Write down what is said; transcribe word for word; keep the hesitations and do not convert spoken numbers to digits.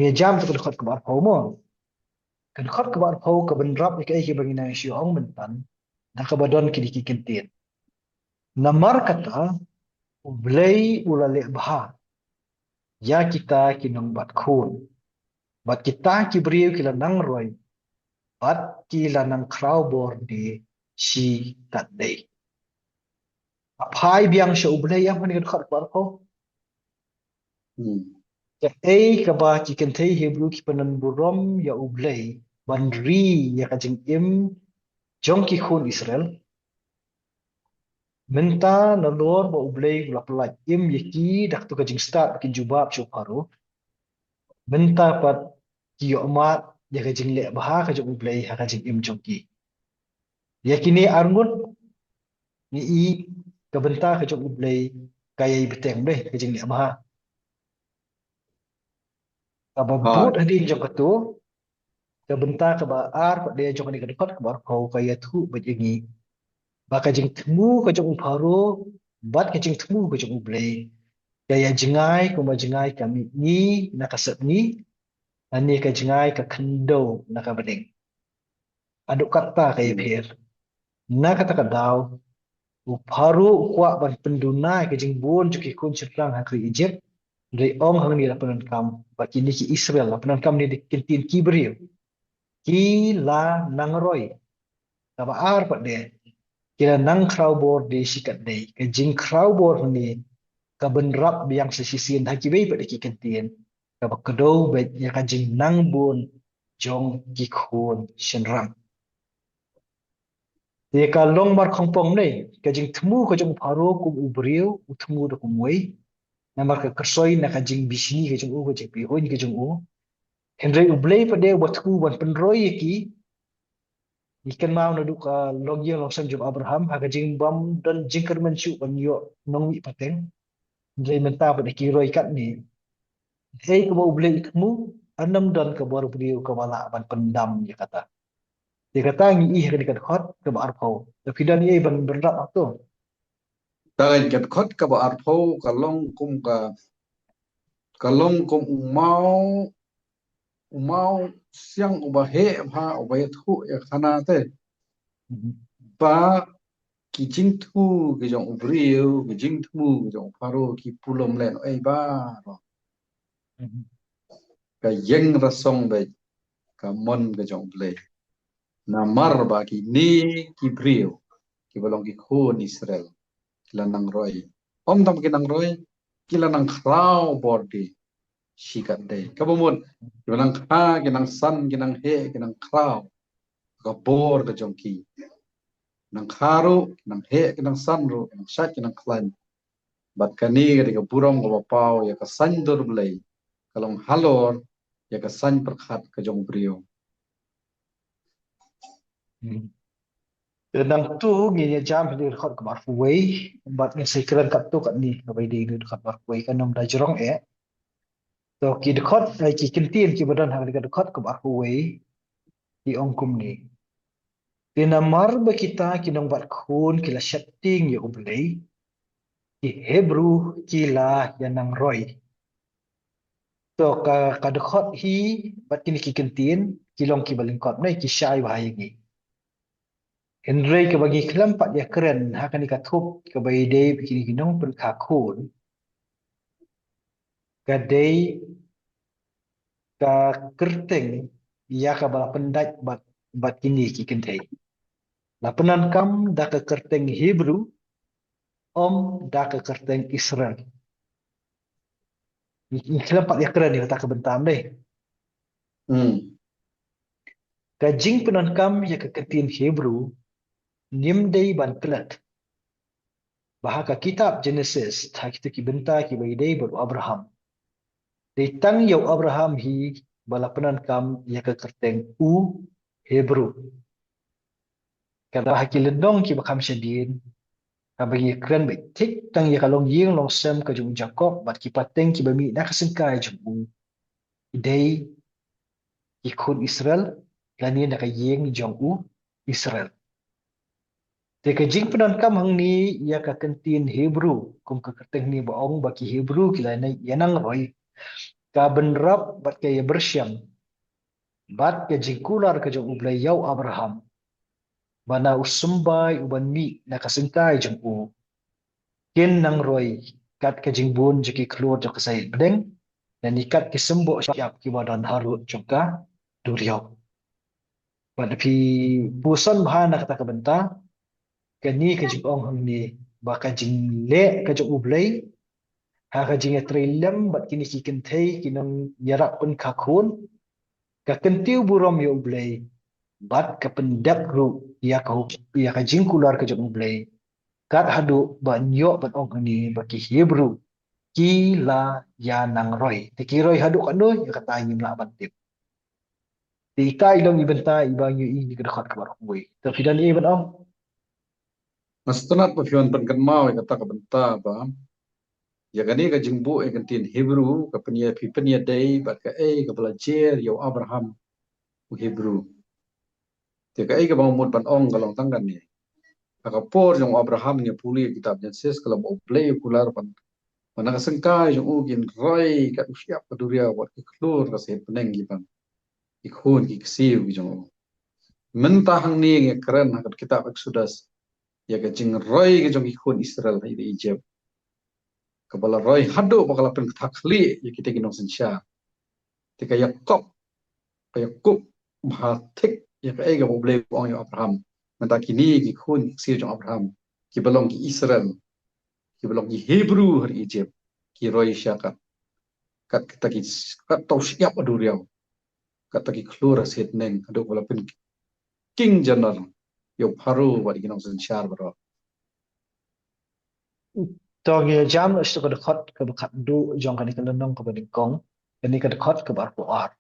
Ngi jam tu ka dkhot kaba arphew mo. Ka dkhot kaba arphew ka bynrap ïa kaei kaba ngi nang shu ong mynta. Da kaba don kine ki kyntien. Namar kata U Blei u la leh bha ïa kita ki nongbat khun. Bad kita ki briew ki la nang roi. Bad ki la nang khraw bor de shi katdei. Phai biang sha U Blei ïa kane ka dkhot kaba arphew. Hmm. Kaei kaba ki kynthei Hebru ki pynburom ïa U Blei ban ri ïa ka jingim jong ki khun Israel. Mynta nalor ba U Blei u la pyllait im ïa ki da katu ka jingstad ba kin jubab sha u Pharaoh. Mynta pat ki ïohmad ïa ka jingleh bha ka jong U Blei ha ka jingim jong ki. Ïa kine arngut ngi i ka bynta ka jong U Blei ka ïai bteng bha ka jingleh bha. Kaba bud hadien jong katu, ka bynta kaba ar pat de jong kane ka dkhot kaba arphew ka ïathuh bad ïa ngi ba ka jingthmu ka jong u Pharaoh bad ka jingthmu ka jong U Blei ka ïa jngai kumba jngai ka mihngi na ka sepngi, lane ka jngai ka khyndew na ka bneng. Haduh katta ka ïapher. Na kata ka daw u Pharaoh u kwah ban pynduna ïa ka jingbun jong ki khun shynrang ha ka ri Ijipt. Hynrei ong hangne la pyndonkam ba kine ki Israel, la pyndonkam ne ki ktien ki briew, ki la nang roi. Kaba ar pat de ki la nang khraw bor de shi katdei. Ka jingkhraw bor hangne ka bynrap biang sa shisien ha kiwei pat de ki ktien. Kaba kdew bad ïa ka jingnangbun jong ki khun shynrang. Te ka long markhongpong ne ka jingthmu ka jong u Pharaoh kum u briew u thmu da kumwei. Namar ka kyrsoi na ka jingbishni ka jong u, ka jingpyrshah ka jong u. Hynrei U Blei pat de uba thmu ban pynroi ïa ki. Ngi kynmaw naduh ka longïing longsem jong u Abraham ha ka jingbym don jingkyrmen shuh ban ïoh nongmih pateng. Hynrei mynta pat de ki roi katne. Hei kaba U Blei u thmu, ym don ka bor briew kaba lah ban pyndam ïa kata. Te kata ngi i ha kane ka dkhot kaba arphew. Te phi don ei ban bynrap hangto? Ka dkhot kaba arphew ka long kum ka, ka long kum u maw, u maw siang uba heh bha uba ïathuh ïa khana te. Mhm. Ba ki jingthmu ki jong u briew, ki jingthmu ki jong u Pharaoh ki pulom len ei ba. Mhm. Ka ïeng rasong bad ka mon ka jong U Blei. Namar ba kine ki briew kiba long ki khun Israel ki la nang roi. Ym tang ki nang roi, ki la nang khraw bor de shi katdei. Kaba mut kiba nang kha, ki nang san, ki nang heh, ki nang khraw ka bor ka jong ki. Nang kha ruh, nang heh, ki nang san ruh, nang shait, ki nang khlaiñ. Bad kane ka dei ka burom kaba paw ïa ka saiñ dur Blei, ka long halor ïa ka saiñ pyrkhat ka jong u briew. Hmm. Te nangtu ngin ïa jam ha ka dkhot kaba arphew wei, bad ngin sa kren katto katne kaba ïadei bad ka dkhot kaba arphew wei kan ym da jrong eh. To ki dkhot, eh, ki ktien kiba don ha ka dkhot kaba arphew wei ki ong kumne. Te namar ba kita ki nongbat khun ki la sheptieng ïa U Blei, ki Hebru ki la ïa nang roi. To ka, ka dkhot hi bad kine ki ktien ki long kiba lyngkot ne ki shai bha ïa ngi. Hynrei kaba ngi khlem pat ïa kren ha kane ka thup kaba ïadei bad kine ki nongpynkha khun, ka dei ka kyrteng ïa kaba la pyndait bad, bad kine ki kynthei. La pyndonkam da ka kyrteng Hebru, ym da ka kyrteng Israel. Ngi, ngi khlem pat ïa kren ïa kata ka bynta ne. Hmm. Ka jingpyndonkam ïa ka ktien Hebru ngim dei ban klet ba ha ka kitab Genesis, ha kito ki bynta kiba ïadei bad u Abraham, dei tang ïa u Abraham hi ba la pyndonkam ïa ka kyrteng u Hebru. Katba ha ki lynnong kiba kham shadien, haba ngi kren beit thik tang ïa ka longïing longsem ka jong u Jakob bad ki pateng kiba mih na ka syngkai jong u, ki dei ki khun Israel, lane na ka ïing jong u Israel. Te ka jingpyndonkam hangne ïa ka ktien Hebru kum ka kyrteng hangne ba ong ba ki Hebru ki la ïa nang roi. ka bynrap bad ka ïa byrshang bad ka jingkular ka jong U Blei ïa u Abraham, ba na u symbai u ban mih na ka syngkai jong u, kin nang roi kat ka jingbun jong ki khlur jong ka sahit bneng, lane kat ki symboh shyiap kiba don harud jong ka duriaw. Bad phi puson bha na kata ka bynta, kane ka jingong hangne, ba ka jingleh ka jong U Blei ha ka jingïatrei lem bad kine ki kynthei ki nongïarap pynkha khun, ka kyntiew burom ïa U Blei bad ka pyndep ruh ïa ka, ïa ka jingkular ka jong U Blei, kat haduh ba ngi ïoh ban ong hangne ba ki Hebru ki la ïa nang roi. Te ki roi haduh katno, ïa kata ngim lah ban tip. Te ita i long i bynta iba ngi ïohi na ka dkhot kaba arphew wei. Te phi don ei ban ong? Nga sngewtynnat ba phi wan pynkynmaw ïa kata ka bynta ba ïa kane ka jingbuh ïa ka ktien Hebru, ka pynïa, phi pynïadei bad kaei kaba la jer ïa u Abraham u Hebru. Te kaei kaba nga mut ban ong ka long tang kane. Ha ka por jong u Abraham, ngi pule kitab Genesis, ka long ba U Blei u kular ban, ba na ka syngkai jong u kin roi kat u shyiap ka duriaw bad ki khlur ka sahit bneng ki ban, ki khun ki ksiew ki jong u. Mynta hangne ngi kren ha ka kitab Exodus ïa ka jingroi ka jong ki khun Israel ha Egypt, kaba la roi haduh ba ka la pynkthah khlieh ïa kita ki nongsynshar. Te ka ïakob, ka ïakob bha thik ïa kaei kaba U Blei u ong ïa u Abraham. Mynta kine ki khun ki ksiew jong u Abraham, kiba long ki Israel, kiba long ki Hebru ha Egypt, ki roi sha kat, kat kata ki, kat uta u shyiap ka duriaw, kata ki khlur ka sahit bneng, haduh ba la pynking janar ïa u Pharaoh bad ki nongsynshar baroh. To ngin ïa jam noh sha ka dkhot kaba khatduh jong kane ka lynnong kaba nyngkong, kane ka dkhot kaba arphew ar.